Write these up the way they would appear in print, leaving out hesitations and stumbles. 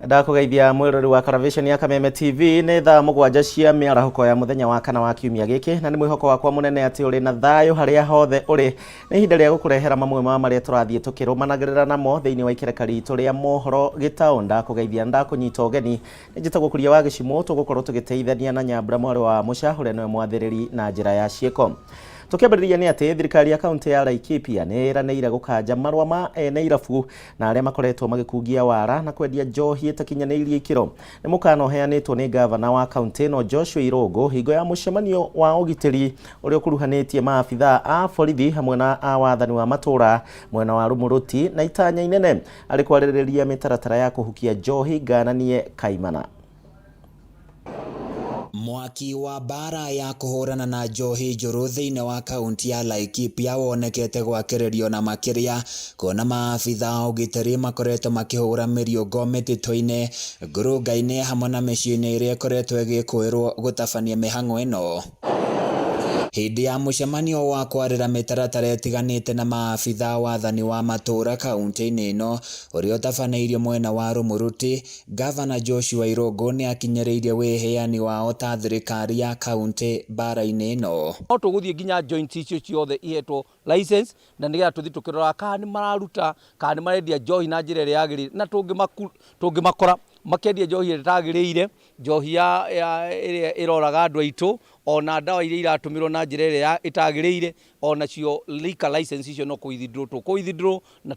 Ndakũgeithia mwĩrori wa Karavisheni ya Kameme TV. Nĩ thaa 7 cia mĩarahũko ya mũthenya wa kana wa kiumia gĩkĩ, na nĩ mwĩhoko wakwa mũnene atĩ ũrĩ na thayũ harĩa hothe ũrĩ. Nĩ ihinda rĩa gũkũrehera mamwe ma marĩa tũrathiĩ tũkĩrũmanagĩrĩra namo thĩinĩ wa ikereka ritũ rĩa mohoro gĩtaũ. Ndakũgeithia, ndakũnyita ũgeni. Nĩ njĩtagwo Kuria wa Gĩcimũ. Tũgũkorwo tũgĩteithania na Nyambura mwarĩ wa Mũca, ũrĩa nĩwe mwathĩrĩri na njĩra ya ciĩko. Tũkĩambĩrĩria nĩ atĩ thirikari ya kaunti ya Laikipia nĩ ĩranĩire gũkanja marũa ma ene irabu na arĩa makoretwo magĩkungia wara na kwendia njohi ĩtakinyanĩirie ikĩro. Nĩ mũkana ũheanĩtwo nĩ ngavana wa kaunti ĩno Joshua Irũngũ hingo ya mũcemanio wa ũgitĩri ũrĩa ũkuruhanĩtie maabithaa a borithi hamwe na a wathani wa matũũra mwena wa Rumuruti, na itanya inene arĩ kwarĩrĩria mĩtaratara ya kũhukia njohi ngananie kaimana. Mwaki wa mbara ya kũhũrana na njohi njũru thĩinĩ wa kaunti ya Laikipia wonekete gwakĩrĩrio na makĩria, kuona maabitha a ũgitĩri makoretwo makĩhũra mĩriũngo mĩtitũ-inĩ, ngurunga-inĩ hamwe na mĩciĩ-inĩ ĩrĩa ĩkoretwo ĩgĩkũĩrwo gũtabania mĩhang'o ĩno. Hĩndĩ ya mũcemanio wa kwarĩra mĩtaratara ĩtiganĩte na maabitha a wathani wa matũũra kaunti-inĩ ĩno, ũrĩa ũtabanĩirio mwena wa Rumuruti, Gavana Joshua Irũngũ nĩ akinyĩrĩirie wĩheani wao ta thirikari ya kaunti mbara-inĩ ĩno. No tũgũthiĩ nginya joints icio ciothe ihetwo license, na nĩgetha tũthiĩ tũkĩroraga kana nĩ mararuta, kana nĩ marendia njohi na njĩra ĩrĩa yagĩrĩire, na tũngĩmakora makĩendia njohi ĩrĩa ĩtagĩrĩire, njohi ya ĩrĩa ĩroraga andũ aitũ, ona ndawa iria iratũmĩrwo na njĩra ĩrĩa ĩtagĩrĩire, onacio liquor license icio no kũ withdraw tũkũ withdraw na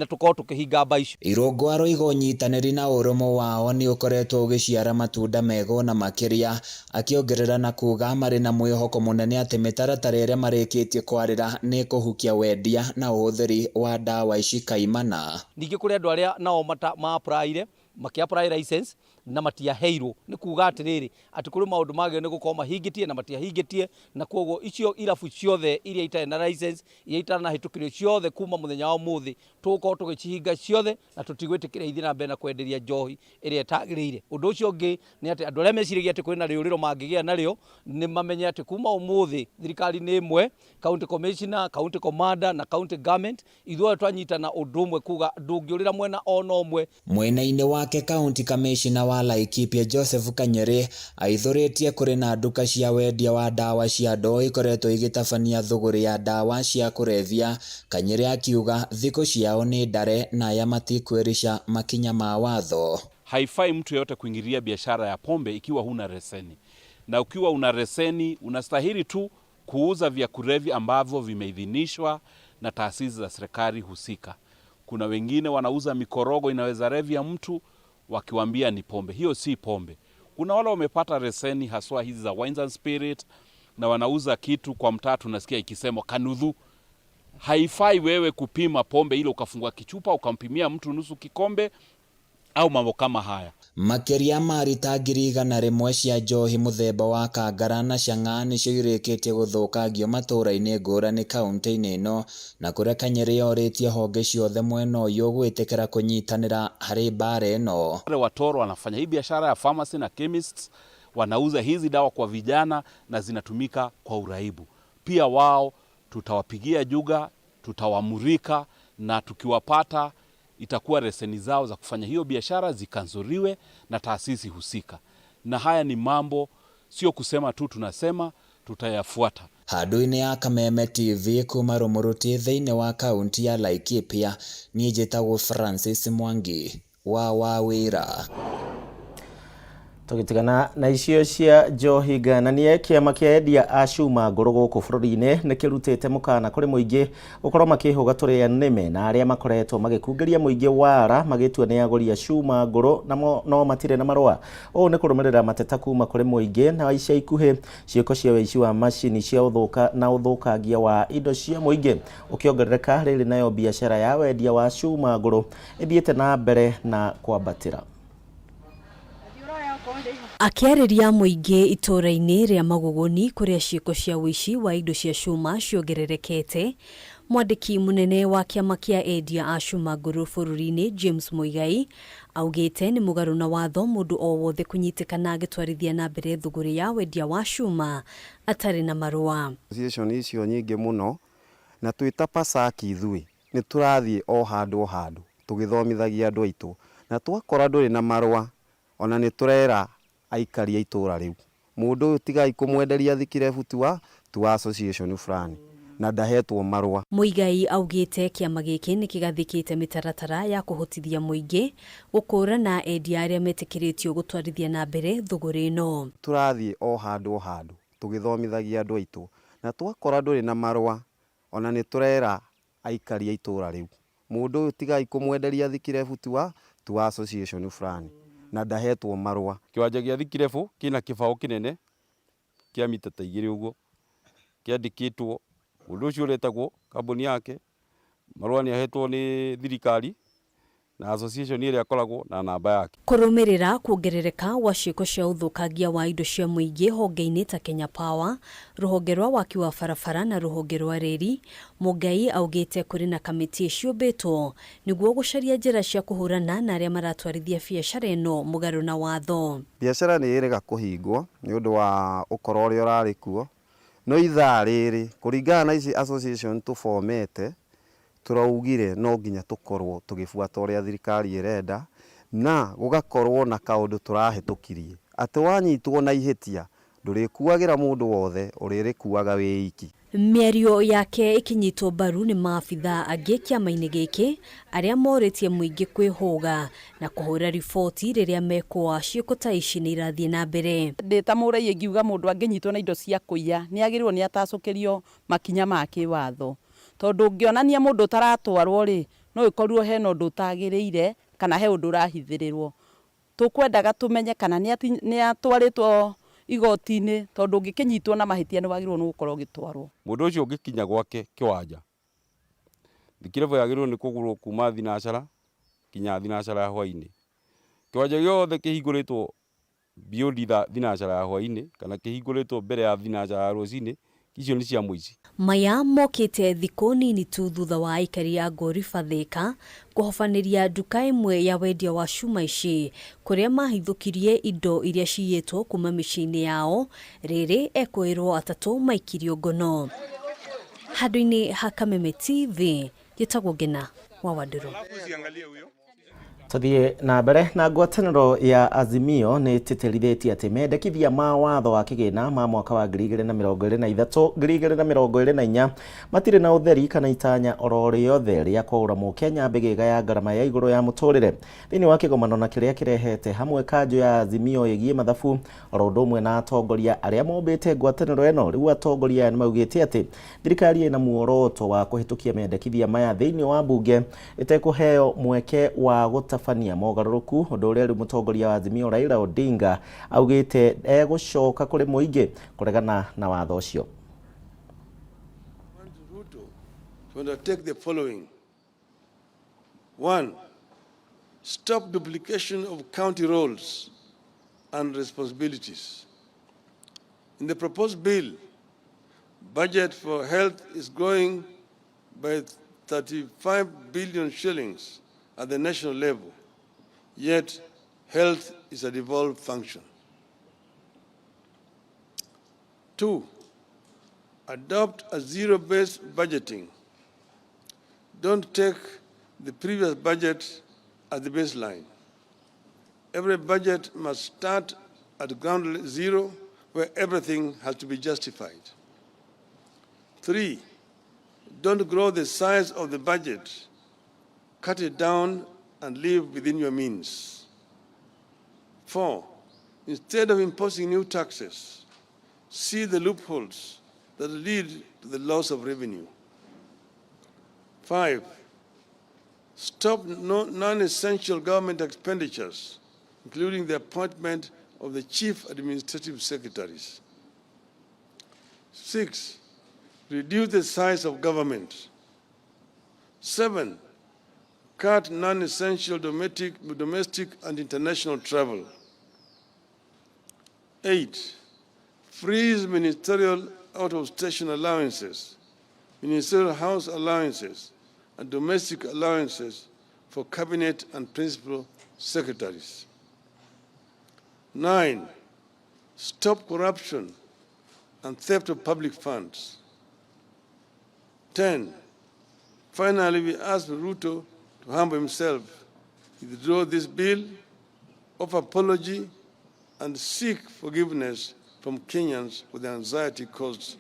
tũkorwo tũkĩhinga mba icio. Irũngũ aroiga ũnyitanĩri na ũrũmwe wao nĩ ũkoretwo ũgĩciara matunda mega ona makĩria, akĩongerera na kuga marĩ na mwĩhoko mũnene atĩ mĩtaratara ĩrĩa marĩkĩtie kwarĩra nĩ ĩkũhukia wendia na ũhũthĩri wa ndawa ici kaimana. Ningĩ kũrĩ andũ arĩa nao ma apply-ire, makĩ apply license na matiaheirwo. Nĩ kuga atĩrĩrĩ, atĩ kũrĩ maũndũ magĩrĩirwo nĩ gũkorwo mahingĩtie na matiahingĩtie, na kwoguo icio irabu ciothe iria itarĩ na license, iria itanahĩtũkĩrio ciothe, kuma mũthenya wa ũmũthĩ tũgũkorwo tũgĩcihinga ciothe, na tũtigwĩtĩkĩra ithiĩ na mbere na kwenderia njohi ĩrĩa ĩtagĩrĩire. Ũndũ ũcio ũngĩ nĩ atĩ andũ arĩa meciragia atĩ kwĩna rĩũrĩro mangĩgĩa narĩo, nĩ mamenye atĩ kuma ũmũthĩ thirikari nĩ ĩmwe, county commissioner, county commander na county government, ithuothe twanyitana ũndũ ũmwe kuga ndũngĩũrĩra mwena ona ũmwe. Mwena-inĩ wake, County Commissioner wa Laikipia Joseph Kanyerĩ aithũrĩtie kũrĩ na nduka cia wendia wa ndawa cia ndoo ikoretwo igĩtabania thũgũrĩ ya ndawa cia kũrebia. Kanyerĩ akiuga thikũ ciao nĩ ndare na aya matikwĩrica makinya ma watho. Haifai mtu yeyote kuingilia biashara ya pombe ikiwa huna leseni, na ukiwa una leseni unastahili tu kuuza vya kulevya ambavyo vimeidhinishwa na taasisi za serikali husika. Kuna wengine wanauza mikorogo inaweza revya mtu wakiwambia ni pombe. Hiyo si pombe. Kuna wale wamepata leseni haswa hizi za wines and spirit, na wanauza kitu kwa mtaa tunasikia ikisemwa kanudhu. Haifai wewe kupima pombe ile ukafungua kichupa ukampimia mtu nusu kikombe au mambo kama haya. Makĩria ma rita 100,000 cia njohi mũthemba wa Kangara na Chang'aa nĩcio irĩkĩtie gũthũkangio matũũra-inĩ ngũrani kaunti-inĩ ĩno, na kũrĩa Kanyerĩ orĩtie honge ciothe mwena ũyũ gwĩtĩkĩra kũnyitanĩra harĩ mbara ĩno. Wale watoro wanafanya hii biashara ya pharmacy na chemists, wanauza hizi dawa kwa vijana na zinatumika kwa uraibu. Pia wao tutawapigia juga, tutawamulika, na tukiwapata itakuwa leseni zao za kufanya hiyo biashara zikanzuriwe na taasisi husika. Na haya ni mambo sio kusema tu, tunasema tutayafuata. Handũ-inĩ ya Kameme TV kuma Rumuruti thĩinĩ wa kaunti ya Laikipia, niĩ njĩtagwo Francis Mwangi wa Wawĩra. Tũgĩtigana na icio cia njohi ngananie, kĩama kĩa endia a cuma ngũrũ gũkũ bũrũri-inĩ nĩ kĩrutĩte mũkana kũrĩ mũingĩ gũkorwo makĩhũga tũrĩa nĩme na arĩa makoretwo magĩkungĩria mũingĩ wara magĩtua nĩ agũri a cuma ngũrũ na no matirĩ na marũa. Ũũ nĩ kũrũmĩrĩra mateta kuma kũrĩ mũingĩ na ica ikuhĩ ciĩko cia ũici wa macini cia ũthũka na ũthũkangia wa indo cia mũingĩ ũkĩongerereka, rĩrĩ nayo biacara ya wendia wa cuma ngũrũ ĩthiĩte na mbere na kwambatĩra. Akĩarĩria mũingĩ itũũra-inĩ rĩa Magũgũni kũrĩa ciĩko cia ũici wa indo cia cuma ciongererekete, mwandĩki mũnene wa kĩama kĩa endia a cuma ngũrũ bũrũri-inĩ James Muigai augĩte nĩ mũgarũ na watho mũndũ o wothe kũnyitĩkana agĩtwarithia na mbere thũgũrĩ ya wendia wa cuma atarĩ na marũa. Association icio nyingĩ mũno, na twĩ ta PASAC ithuĩ nĩ tũrathiĩ o handũ o handũ tũgĩthomithagia andũ aitũ. Na twakora ndũrĩ na marũa, ona nĩ tũrera aikari a itũra rĩu, mũndũ ũyũ tigai kũmwenderia thikirebu tu wa association fulani na ndahetwo marũa. Muigai augĩte kĩama gĩkĩ nĩ kĩgathĩkĩte mĩtaratara ya kũhotithia mũingĩ gũkũrana endia arĩa metĩkĩrĩtio gũtwarithia na mbere thũgũrĩ ĩno. Tũrathiĩ o handũ o handũ tũgĩthomithagia andũ aitũ, na twakora ndũrĩ na marũa, ona nĩ tũrera aikari a itũra rĩu, mũndũ ũyũ tigai kũmwenderia thikirebu tu wa association fulani na ndahetwo marũa. Kĩwanja gĩa thikirebu kĩna kĩbaũ kĩnene kĩa mita ta 2 ũguo kĩandĩkĩtwo mũndũ ũcio ũretagwo kambuni yake, marũa nĩ ahetwo nĩ thirikari na association ĩrĩa akoragwo na namba yake. Kũrũmĩrĩra kuongerereka gwa ciĩko cia ũthũkangia wa indo cia mũingĩ honge-inĩ ta Kenya Power, rũhonge rwa waki wa barabara na rũhonge rwa reri, Mũngai augĩte kũrĩ na kamĩtĩ ciũmbĩtwo nĩguo gũcaria njĩra cia kũhũrana na arĩa maratwarithia biacara ĩno mũgarũ na watho. Biacara nĩ ĩrega kũhingwo nĩ ũndũ wa ũkora ũrĩa ũrarĩ kuo, no ithaa rĩrĩ kũringana na ici association tũbomete, tũraugire no nginya tũkorwo tũgĩbuata ũrĩa thirikari ĩrenda, na gũgakorwo na kaũndũ tũrahĩtũkirie atĩ wanyitwo na ihĩtia ndũrĩkuagĩra mũndũ wothe, ũrĩrĩkuaga wĩ iki. Mĩario yake ĩkĩnyitwo mbaru nĩ maabithaa angĩ kĩama-inĩ gĩkĩ arĩa morĩtie mũingĩ kwĩhũga na kũhũra riboti rĩrĩa mekũa ciĩko ta ici nĩ irathiĩ na mbere. Ndĩ ta mũraiya ingiuga mũndũ angĩnyitwo na indo cia kũiya nĩ agĩrĩirwo nĩ atacũkĩrio makinya ma kĩwatho, tondũ ũngĩonania mũndũ ũtaratwarwo rĩ, no ĩkorirwo hena ũndũ ũtagĩrĩire kana he ũndũ ũrahithĩrĩrwo. Tũkwendaga tũmenye kana nĩ atwarĩtwo igoti-inĩ, tondũ ũngĩkĩnyitwo na mahĩtia nĩ wagĩrĩirwo nĩ gũkorwo ũgĩtwarwo. Mũndũ ũcio ũngĩkinya gwake kĩwanja, thikirebu yagĩrĩirwo nĩ kũgũrwo kuma thinacara kinya thinacara ya hwainĩ. Kĩwanja gĩothe kĩhingũrĩtwo beyond thinacara ya hwainĩ kana kĩhingũrĩtwo mbere ya thinacara ya rũcinĩ, icio nĩ cia mũici. Maya mokĩte thikũ nini tu thutha wa aikari a Ngoriba Thika kũhobanĩria nduka ĩmwe ya wendia wa cuma ici kũrĩa mahithũkirie indo iria ciyĩtwo kuma mĩciĩ-inĩ yao, rĩrĩ ekũĩrwo atatũ maikirio ngono. Handũ-inĩ ha Kameme TV, njĩtagwo Ngina wa Wandũrũ. Tuthiĩ na mbere na ngwatanĩro ya Azimio nĩ ĩtĩtĩrithĩtie atĩ mendekithia ma watho wa kĩgĩna ma mwaka wa 2023 2024 matirĩ na ũtheri kana itanya oro rĩothe rĩa kwaũra mũkenya mbĩgĩga ya ngarama ya igũrũ ya mũtũrĩre. Thĩinĩ wa kĩgomano na kĩrĩa kĩrehete hamwe kanjũ ya Azimio ĩgiĩ mathabu oro ũndũ ũmwe na atongoria arĩa mombĩte ngwatanĩro ĩno, rĩu atongoria aya nĩmaugĩte atĩ thirikari ĩna muoroto wa kũhĩtũkia mendekithia maya thĩinĩ wa mbunge ĩtekũheo mweke wa gũtabania mogarũrũku, ũndũ ũrĩa rĩu mũtongoria wa Azimio Raila Odinga augĩte egũcoka kũrĩ mũingĩ kũregana na watho ũcio. Ruto to undertake the following. 1, stop duplication of county roles and responsibilities. In the proposed bill, budget for health is growing by 35 billion shillings at the national level, yet health is a devolved function. 2, adopt a zero-based budgeting. Don't take the previous budget as the baseline. Every budget must start at ground zero, where everything has to be justified. 3, don't grow the size of the budget. Cut it down and live within your means. 4, instead of imposing new taxes, see the loopholes that lead to the loss of revenue. 5, stop non-essential government expenditures, including the appointment of the chief administrative secretaries. 6, reduce the size of government. 7, cut non-essential domestic and international travel. 8, freeze ministerial out-of-station allowances, ministerial house allowances, and domestic allowances for cabinet and principal secretaries. 9, stop corruption and theft of public funds. 10, finally, we ask Ruto to humble himself Withdraw this bill, offer apology, and seek forgiveness from Kenyans for the anxiety caused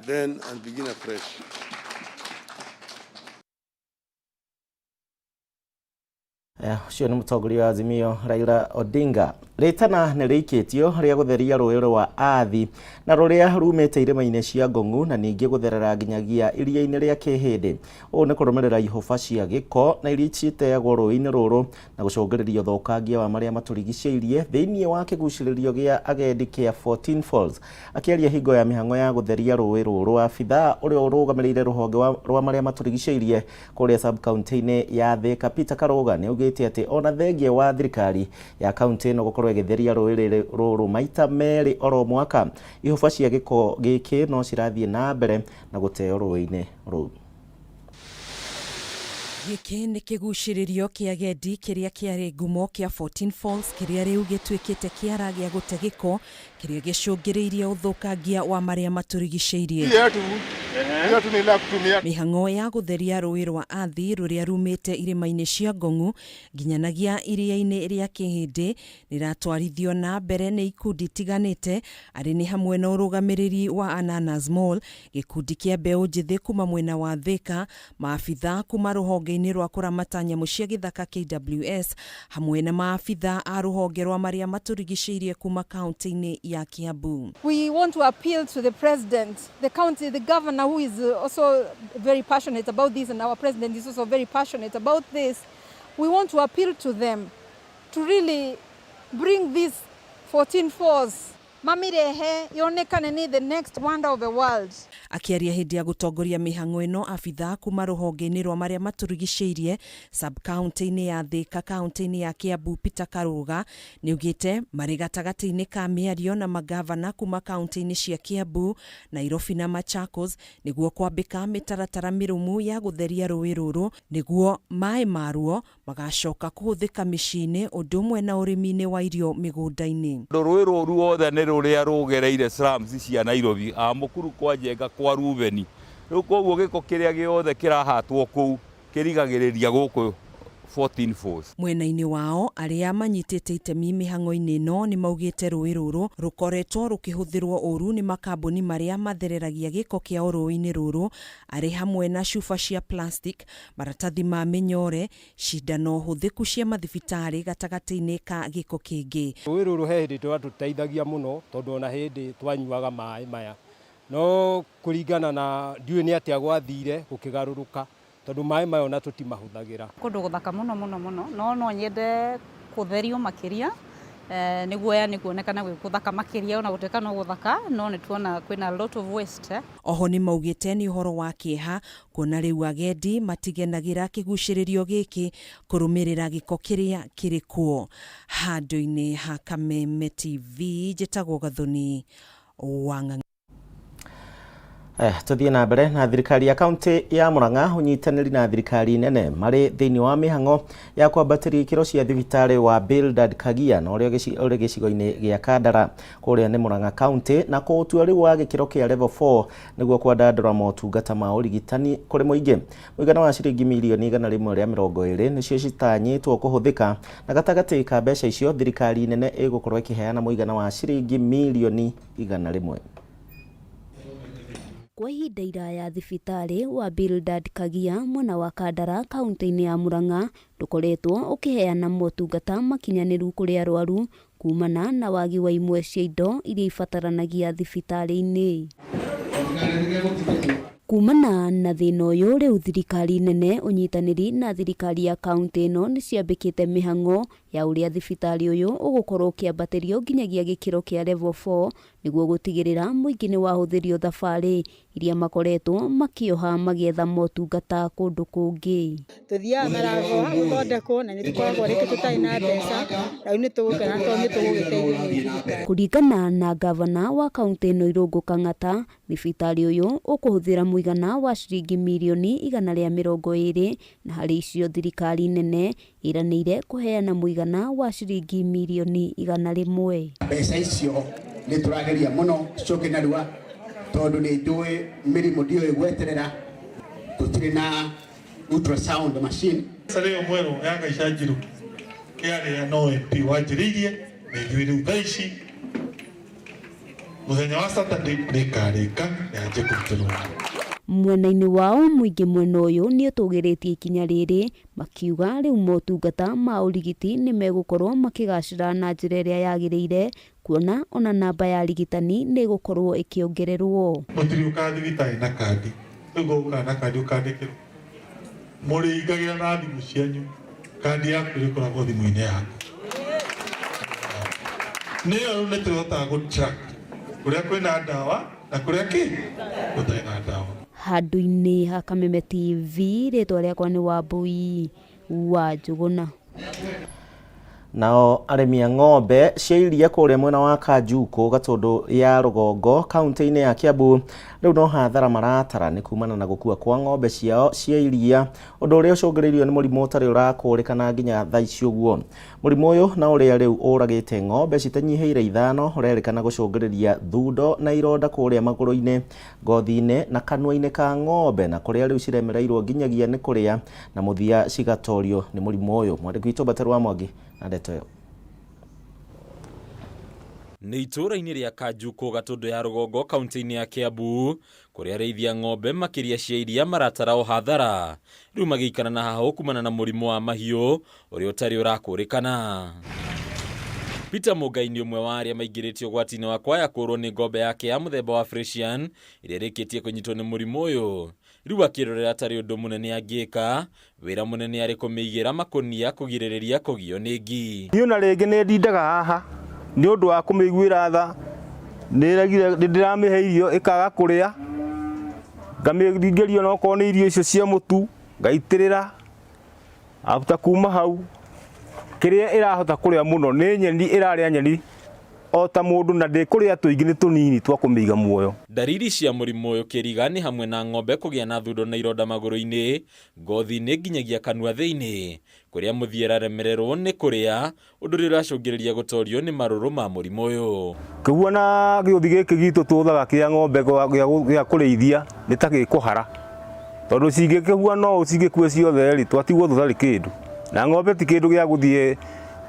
then and begin afresh. Ũcio nĩ mũtongoria wa Azimio Raila Odinga. Rĩtana nĩ rĩikĩtio rĩa gũtheria rũĩ rwa Athi na rũrĩa rumĩte irĩma-inĩ cia Ngong'u na ningĩ gũtherera nginyagia iria-inĩ rĩa Kĩhĩndĩ. Ũũ nĩ kũrũmĩrĩra ihũba cia gĩko na iria citeagwo rũĩ-inĩ rũrũ na gũcũngĩrĩria ũthũkangia wa marĩa matũrigicĩirie thĩinĩ wa kĩgucĩrĩrio gĩa agendi kĩa 14 Falls. Akĩaria hingo ya mĩhang'o ya gũtheria rũĩ rũrũ, abithaa ũrĩa ũrũgamĩrĩire rũhonge rwa marĩa matũrigicĩirie kũrĩa sub-county-inĩ ya Thika Peter Karũga nĩ augĩte atĩ ona thengia wa thirikari ya kaunti ĩno gũkorwo ĩgĩtheria rũĩ rũrũ maita merĩ oro mwaka, ihũba cia gĩko gĩkĩ no cirathiĩ na mbere na gũteo rũĩ-inĩ rũu. Gĩkĩ nĩ kĩgucĩrĩrio kĩa agendi kĩrĩa kĩarĩ ngumo kĩa 14 Falls kĩrĩa rĩu gĩtuĩkĩte kĩara gĩa gũte gĩko kĩrĩa gĩcũngĩrĩirie ũthũkangia wa marĩa matũrigicĩirie. Mĩhang'o ya gũtheria rũĩ rwa Athi rũrĩa rumĩte irĩma-inĩ cia Ngong'u nginyanagia iria-inĩ rĩa Kĩhĩndĩ nĩratwarithio na mbere nĩ ikundi itiganĩte arĩ nĩ hamwe na ũrũgamĩrĩri wa Ananas Mall, gĩkundi kĩa mbeũ njĩthĩ kuma mwena wa Thika, maabitha kuma rũhonge-inĩ rwa kũramata nyamũ cia gĩthaka KWS hamwe na maabitha a rũhonge rwa marĩa matũrigicĩirie kuma kaunti-inĩ ya Kiambu. We want to appeal to the president, the county, the governor, who is also very passionate about this, and our president is also very passionate about this. We want to appeal to them to really bring this 14 Falls mamirehe yonekane ni the next wonder of the world. Akĩaria hĩndĩ ya gũtongoria mĩhang'o ĩno, abithaa kuma rũhonge-inĩ rwa marĩa matũrigicĩirie sub-county-inĩ ya Thika kaunti-inĩ ya Kiambu Peter Karũga nĩaugĩte marĩ gatagatĩ-inĩ ka mĩario na magavana kuma kaunti-inĩ cia Kiambu, Nairobi na Machakos nĩguo kwambĩka mĩtaratara mĩrũmu ya gũtheria rũĩ rũrũ nĩguo maĩ maruo magacoka kũhũthĩka mĩciĩ-inĩ ũndũ ũmwe na ũrĩmi-inĩ wa irio mĩgũnda-inĩ. Rũĩ rũrũ ruothe nĩ rũrĩa rũgereire slums cia Nairobi, a Mukuru kwa Njenga kwa Rubeni. Rĩu koguo gĩko kĩrĩa gĩothe kĩrahatwo kũu kĩrigagĩrĩria gũkũ 14 Falls. Mwena-inĩ wao arĩa manyitĩte itemi mĩhang'o-inĩ ĩno nĩ maugĩte rũĩ rũrũ rũkoretwo rũkĩhũthĩrwo ũru nĩ makambuni marĩa mathereragia gĩko kĩao rũĩ-inĩ rũrũ arĩ hamwe na cuba cia plastic, maratathi ma mĩnyore, cindano hũthĩku cia mathibitarĩ gatagatĩ-inĩ ka gĩko kĩngĩ. Rũĩ rũrũ he hĩndĩ rwatũteithagia mũno tondũ ona hĩndĩ twanyuaga maĩ maya, no kũringana na ndiũĩ nĩ atĩa gwathire gũkĩgarũrũka tondũ maĩ maya ona tũtimahũthagĩra. Kũndũ gũthaka mũno mũno mũno, no no nyende kũtherio makĩria nĩguo yani kuonekana gwĩ gũthaka makĩria, ona gũtuĩka no gũthaka no nĩ tuona kwĩna lot of waste. Oho nĩ maugĩte nĩ ũhoro wa kĩeha kuona rĩu agendi matigenagĩra kĩgucĩrĩrio gĩkĩ kũrũmĩrĩra gĩko kĩrĩa kĩrĩ kuo. Handũ-inĩ ha Kameme TV njĩtagwo Gathoni Wang'ang'a. Tuthiĩ na mbere na thirikari ya kaunti ya Murang'a ũnyitanĩri na thirikari nene marĩ thĩinĩ wa mĩhang'o ya kwambatĩria ikĩro cia thibitarĩ wa Bildad Kagia na ũrĩa ũrĩ gĩcigo-inĩ gĩa Kandara kũrĩa nĩ Murang'a kaunti na kũũtua rĩu wa gĩkĩro kĩa level 4 nĩguo kwandandũra motungata ma ũrigitani kũrĩ mũingĩ. Mũigana wa ciringi mirioni 120 nĩcio citanyĩtwo kũhũthĩka na gatagatĩ ka mbeca icio thirikari nene ĩgũkorwo ĩkĩheana mũigana wa ciringi mirioni 100. Kwa ihinda iraya thibitarĩ wa Bildad Kagia mwena wa Kandara kaunti-inĩ ya Murang'a ndũkoretwo ũkĩheana motungata makinyanĩru kũrĩ arwaru kumana na wagi wa imwe cia indo iria ibataranagia thibitarĩ-inĩ. Kumana na thĩna ũyũ rĩu thirikari nene ũnyitanĩri na thirikari ya kaunti ĩno nĩ ciambĩkĩte mĩhang'o ya ũrĩa thibitarĩ ũyũ ũgũkorwo ũkĩambatĩrio nginyagia gĩkĩro kĩa level 4 nĩguo gũtigĩrĩra mũingĩ nĩ wahũthĩrio thabarĩ iria makoretwo makĩoha magĩetha motungata kũndũ kũngĩ. Tũthiaga Maragwa gũthondekwo na nĩ tũkoragwo rĩngĩ tũtarĩ na mbeca, rĩu nĩ tũgũkena tondũ nĩ tũgũgĩteithio nĩ thirikari. Kũringana na gavana wa kaunti ĩno Irũngũ Kang'ata, thibitarĩ ũyũ ũkũhũthĩra mũigana wa ciringi mirioni 120 na harĩ icio thirikari nene ĩranĩire kũheana mũigana wa ciringi mirioni 100. Mbeca icio nĩ tũrageria mũno ciũke narua tondũ nĩ njũĩ mĩrimũ ndiũĩ gweterera, tũtirĩ na ultrasound machine. Ĩyo mwerũ ya ngaica njirũ Ĩarĩa no MP wanjĩrĩirie na ithuĩ rĩu thaa ici mũthenya wa Saturday nĩĩkarĩka na yanjie kũrutĩrwo wĩra. Mwena-inĩ wao mũingĩ mwena ũyũ nĩũtũgĩrĩtie ikinya rĩrĩ makiuga rĩu motungata ma ũrigiti nĩmegũkorwo makĩgacĩra na njĩra ĩrĩa yagĩrĩire kuona ona namba ya arigitani nĩĩgũkorwo ĩkĩongererwo. Mũtiriũkaga thibitarĩ na kandi, rĩu ũkaga na kandi ũkandĩkĩrwo. Mũrĩingagĩra na thimũ cianyu, kandi yaku ĩrĩkoragwo thimũ-inĩ yaku. Nĩyo rĩu nĩ tũrĩhotaga gũ track kũrĩa kwĩna ndawa na kũrĩa kĩ gũtarĩ na ndawa. Handũ-inĩ ha Kameme TV, rĩtwa rĩakwa nĩ Wambui wa Njũgũna. Nao arĩmi a ng'ombe cia iria kũrĩa mwena wa Kanjukũ Gatũndũ ya rũgongo kaunti-inĩ ya Kiambu rĩu no hathara maratara nĩ kumana na gũkua kwa ng'ombe ciao cia iria ũndũ ũrĩa ũcũngĩrĩirio nĩ mũrimũ ũtarĩ ũrakũrĩkana nginya thaa ici ũguo. Mũrimũ ũyũ na ũrĩa rĩu ũragĩte ng'ombe citanyihĩire ithano ũrerĩkana gũcũngĩrĩria thundo na ironda kũrĩa magũrũ-inĩ, ngothi-inĩ na kanua-inĩ ka ng'ombe na kũrĩa rĩu ciremereirwo nginyagia nĩ kũrĩa na mũthia cigatorio nĩ mũrimũ ũyũ. Mwandĩki witũ Mbateru wa Mwangi na ndeto ĩyo. Nĩ itũũra-inĩ rĩa Kanjukũ Gatũndũ ya rũgongo kaunti-inĩ ya Kiambu kũrĩa arĩithi a ng'ombe makĩria cia iria maratara o hathara rĩu magĩikara na hahũ kumana na mũrimũ wa mahiũ ũrĩa ũtarĩ ũrakũrĩkana. Peter Mũngai nĩ ũmwe wa arĩa maingĩrĩtio ũgwati-inĩ wa kwaya kũũrwo nĩ ng'ombe yake ya mũthemba wa Fresian ĩrĩa ĩrĩkĩtie kũnyitwo nĩ mũrimũ ũyũ. Rĩu akĩrorera atarĩ ũndũ mũnene angĩka, wĩra mũnene arĩ kũmĩigĩra makũnia kũgirĩrĩria kũgio nĩ ngi. Niĩ ona rĩngĩ nĩ ndindaga haha nĩ ũndũ wa kũmĩiguĩra tha, nĩ ndĩramĩhe irio ĩkaga kũrĩa, ngamĩringĩria onokorwo nĩ irio icio cia mũtu ngaitĩrĩra, after kuma hau kĩrĩa ĩrahota kũrĩa mũno nĩ nyeni, ĩrarĩa nyeni o ta mũndũ na ndĩkũrĩa tũingĩ nĩ tũnini twa kũmĩiga muoyo. Ndariri cia mũrimũ ũyũ kĩriga nĩ hamwe na ng'ombe kũgĩa na thundo na ironda magũrũ-inĩ, ngothi-inĩ nginyagia kanua thĩinĩ, kũrĩa mũthia ĩraremererwo nĩ kũrĩa, ũndũ ũrĩa ũracũngĩrĩria gũtorio nĩ marũrũ ma mũrimũ ũyũ. Kĩguo na gĩũthi gĩkĩ gitũ tũthaga kĩa ng'ombe gĩa kũrĩithia nĩ ta gĩkũhara, tondũ cingĩkĩhua no cingĩkue ciothe rĩ, twatigwo tũtarĩ kĩndũ. Na ng'ombe ti kĩndũ gĩa gũthiĩ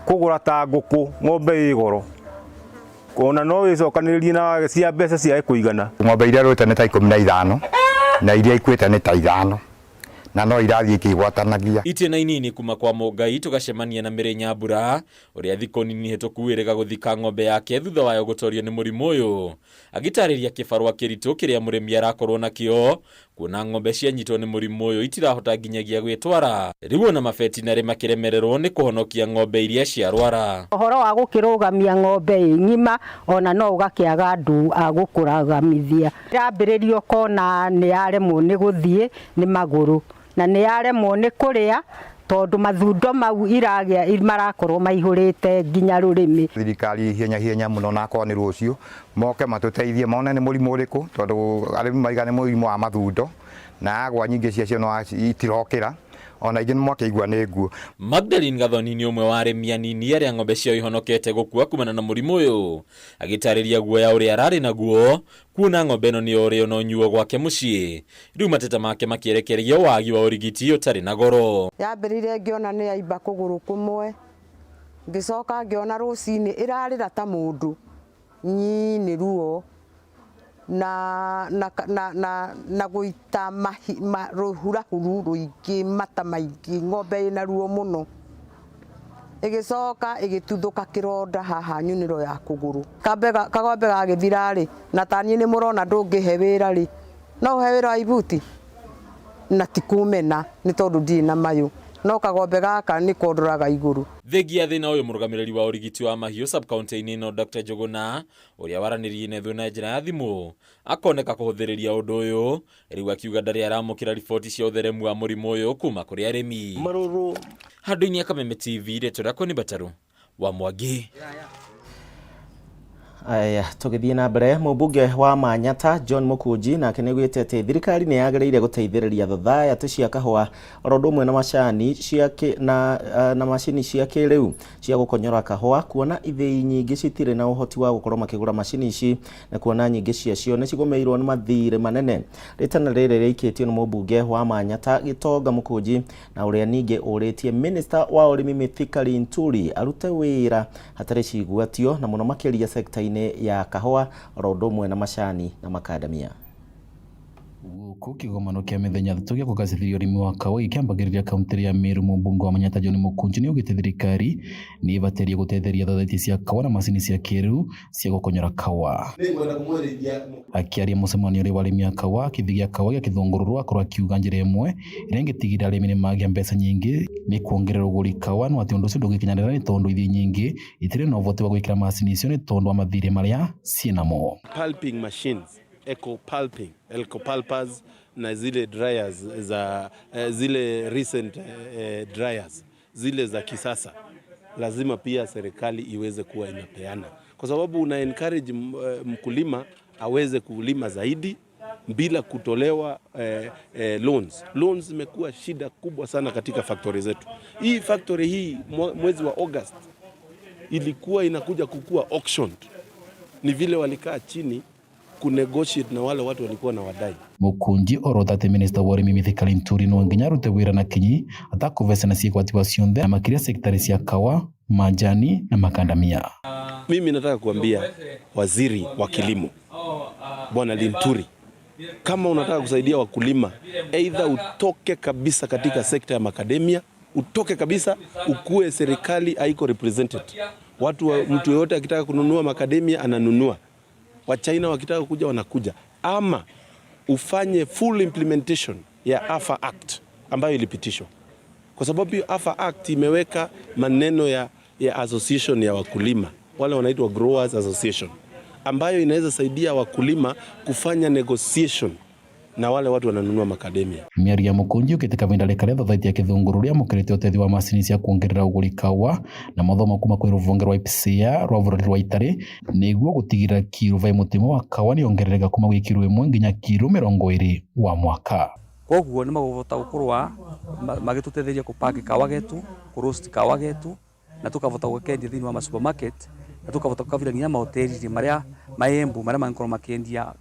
kũgũra ta ngũkũ, ng'ombe ĩ goro. Ona no wĩcokanĩrĩrie na wage cia mbeca ciage kũigana. Ng'ombe iria rũĩte nĩ ta 15 na iria ikuĩte nĩ ta 5 na no irathiĩ ikĩgwatanagia. Itĩna inini kuma kwa Mũngai tũgacemania na Mary Nyambura ũrĩa thikũ nini hĩtũku ĩrĩga gũthika ng'ombe yake thutha wayo gũtorio nĩ mũrimũ ũyũ. Agĩtarĩria kĩbarũa kĩritũ kĩrĩa mũrĩmi arakorwo nakĩo kuona ng'ombe cianyitwo nĩ mũrimũ ũyũ itirahota nginyagia gwĩtwara. Rĩu ona mabetinarĩ makĩremererwo nĩ kũhonokia ng'ombe iria ciarwara. Ũhoro wa gũkĩrũgamia ng'ombe ĩ ng'ima ona no ũgakĩaga andũ a gũkũragamithia. Yambĩrĩria ũkona nĩ yaremwo nĩ gũthiĩ nĩ magũrũ na nĩ yaremwo nĩ kũrĩa tondũ mathundo mau iragĩa marakorwo maihũrĩte nginya rũrĩmĩ. Thirikari hienya hienya mũno na akorwo nĩ rũciũ moke matũteithie mone nĩ mũrimũ ũrĩkũ tondũ arĩmi maiga nĩ mũrimũ wa mathundo na agwa nyingĩ ciacio no itirokĩra ona ingĩ nĩ mwakĩigua nĩ nguo. Magdalene Gathoni nĩ ũmwe wa arĩmi anini arĩa ng'ombe ciao ihonokete gũkua kumana na mũrimũ ũyũ agĩtarĩria guoya ũrĩa ararĩ naguo kuona ng'ombe ĩno nĩyo ũrĩo na ũnyuo gwake mũciĩ. Rĩu mateta make makĩerekerio wagi wa ũrigiti ũtarĩ na goro. Yambĩrĩire ngĩona nĩ yaimba kũgũrũ kũmwe, ngĩcoka ngĩona rũcinĩ ĩrarĩra ta mũndũ nyi nĩ ruo na na na na na gũita rũhurahuru rũingĩ mata maingĩ, ng'ombe ĩna ruo mũno. Ĩgĩcoka ĩgĩtuthũka kĩronda haha nyunĩro ya kũgũrũ. Kagombe gagĩthira rĩ, na ta niĩ nĩ mũrona ndũngĩhe wĩra rĩ, no ũhe wĩra wa ibuti? Na ti kũmena nĩ tondũ ndirĩ na mayũ, no kagombe gaka nĩ kondoraga igũrũ. Thengia thĩna ũyũ mũrũgamĩrĩri wa ũrigiti wa mahiũ sub-county-inĩ ĩno Dr. Njũgũna ũrĩa waranĩrie na ithuĩ na njĩra ya thimũ akoneka kũhũthĩrĩria ũndũ ũyũ rĩu akiuga ndarĩ aramũkĩra riboti cia ũtheremu wa mũrimũ ũyũ kuma kũrĩ arĩmi. Marũrũ. Handũ-inĩ ya Kameme TV rĩtwa rĩakwa nĩ Bataru wa Mwangi. Aya, tũgĩthiĩ na mbere, mũmbunge wa Manyata John Mũkũnji nake nĩ augĩte atĩ thirikari nĩ yagĩrĩire gũteithĩrĩria thathayatĩ cia kahũa oro ũndũ ũmwe na macani cia na, eh, na macini cia kĩrĩu cia gũkonyora kahũa, kuona ithĩi nyingĩ citirĩ na ũhoti wa gũkorwo makĩgũra macini ici na kuona nyingĩ ciacio nĩ cigũmĩirwo nĩ mathirĩ manene. Rĩtana rĩrĩ rĩikĩtio nĩ mũmbunge wa Manyata Gĩtonga Mũkũnji na ũrĩa ningĩ ũrĩtie minista wa ũrĩmi Mithika Linturi arute wĩra hatarĩ cigwatio na mũno makĩria sekta-inĩ ya kahũa oro ũndũ ũmwe na macani na makandamia. Gũkũ kĩgomano kĩa mĩthenya ĩtatũ gĩa kũgacĩrithia ũrĩmi wa kahũa gĩkĩambagĩrĩria kaũntĩ ya Meru, mũmbunge wa Manyata John Mũkũnji nĩaugĩte thirikari nĩ ĩbataire gũtetheria thathaitĩ cia kahũa na macini cia kĩrĩu cia gũkonyora kahũa. Akĩaria mũcemanio ũrĩa wa arĩmi a kahũa, kĩthii gĩa kahũa gĩa Kĩthũngũrũrũ akorwo akiuga njĩra ĩmwe ĩrĩa ĩngĩtigĩrĩra arĩmi nĩmagĩa mbeca nyingĩ nĩ kuongerera ũgũri kahũa, no atĩ ũndũ ũcio ndũngĩkinyanĩra nĩ tondũ ithii nyingĩ itirĩ na ũhoti wa gwĩkĩra macini icio nĩ tondũ wa mathirĩ marĩa ciĩnamo. Pulping machines, eco pulping, eco pulpers na zile dryers za zile recent dryers zile za kisasa, lazima pia serikali iweze kuwa inapeana, kwa sababu una encourage mkulima aweze kulima zaidi bila kutolewa loans. Loans zimekuwa shida kubwa sana katika factory zetu. Hii factory hii mwezi wa August ilikuwa inakuja kukua auctioned. Ni vile walikaa chini kunegotiate na wale watu walikuwa na wadai. Mũkũnji orota atĩ minista wa ũrĩmi Mithika Linturi no nginya arute wĩra na kinyi atakũvecana ciĩgwatiwa cionthe na makĩria sekta cia kawa, majani na makandamia. Mimi nataka kuambia waziri wa kilimo Bwana Linturi, kama unataka kusaidia wakulima, either utoke kabisa katika sekta ya makademia, utoke kabisa, ukue serikali haiko represented. Mtu yoyote akitaka kununua makademia ananunua, Wachina wakitaka kuja wanakuja, ama ufanye full implementation ya AFA Act ambayo ilipitishwa, kwa sababu hiyo AFA Act imeweka maneno ya association ya wakulima wale wanaitwa Growers Association, ambayo inaweza saidia wakulima kufanya negotiation na wale watu wananunua makademia. Mĩario ya Mũkũnji yũkĩte kahinda karĩa thathaitĩ ya Kĩthũngũrũrũ yamũkĩrĩte ũteithio wa macini cia kuongerera ũgũri kahũa na mathomo kuma kwĩ rũhonge rwa IPSEA rwa bũrũri rwa Italy nĩguo gũtigĩrĩra kiro va ĩmwe wa kahũa nĩyongerereka kuma gwĩ kiro 1 nginya kiro 20 wa mwaka. Koguo nĩ magũbota gũkorwo magĩtũteithĩrĩria kũpack kawa getu, kũ-roast kawa getu, na tũkavota gũkendia thĩinĩ wa ma supermarket, na tũkavota gũkavira nginya mahoteli marĩa maembu marĩa mangĩkorwo makĩendia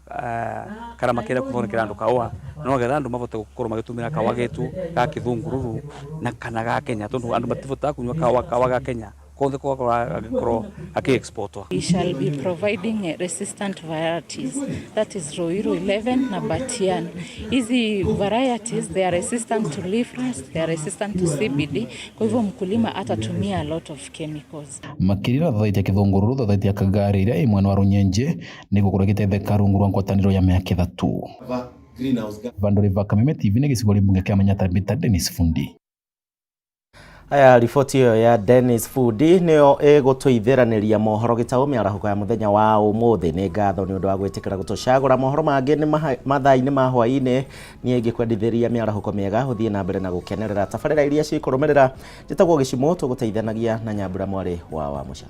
kana makĩenda gũthondekera andũ kahũa, no getha andũ mavote gũkorwo magĩtũmĩra kawa getu ga Kĩthũngũrũrũ na kana ga Kenya, tondũ andũ mativotaga kũnyua kawa ga Kenya kothe gwakorwo gakĩ-exportwo. We shall be providing resistant varieties, that is Ruiru 11 na Batian. Hizi varieties, they are resistant to leaf rust, they are resistant to CBD, kwa hivyo mkulima atatumia a lot of chemicals. Makĩria na thathaitĩ ya Kĩthũngũrũrũ, thathaitĩ ya Kagari ĩrĩa ĩ mwena wa Rũnyenje nĩ gũkorwo ĩgĩtetheka rungu rwa ngwatanĩro ya mĩaka 3. Vandũ Kameme TV nĩ gĩcigo mbunge kĩa Manyata Mbita Dennis Fundi. Aya, riboti ĩyo ya Dennis Fundi nĩyo ĩgũtũithĩranĩria mohoro gĩtaũ mĩarahũko ya mũthenya wa ũmũthĩ. Nĩ ngatho nĩ ũndũ wa gwĩtĩkĩra gũtũcagũra. Mohoro mangĩ nĩ mathaa-inĩ ma hwaĩ-inĩ. Niĩ ngĩkwendithĩria mĩarahũko mĩega, ũthiĩ na mbere na gũkenerera tabarĩra iria cikũrũmĩrĩra. Njĩtagwo Gĩcimũ, tũgũteithanagia na Nyambura mwarĩ wa Wamũca.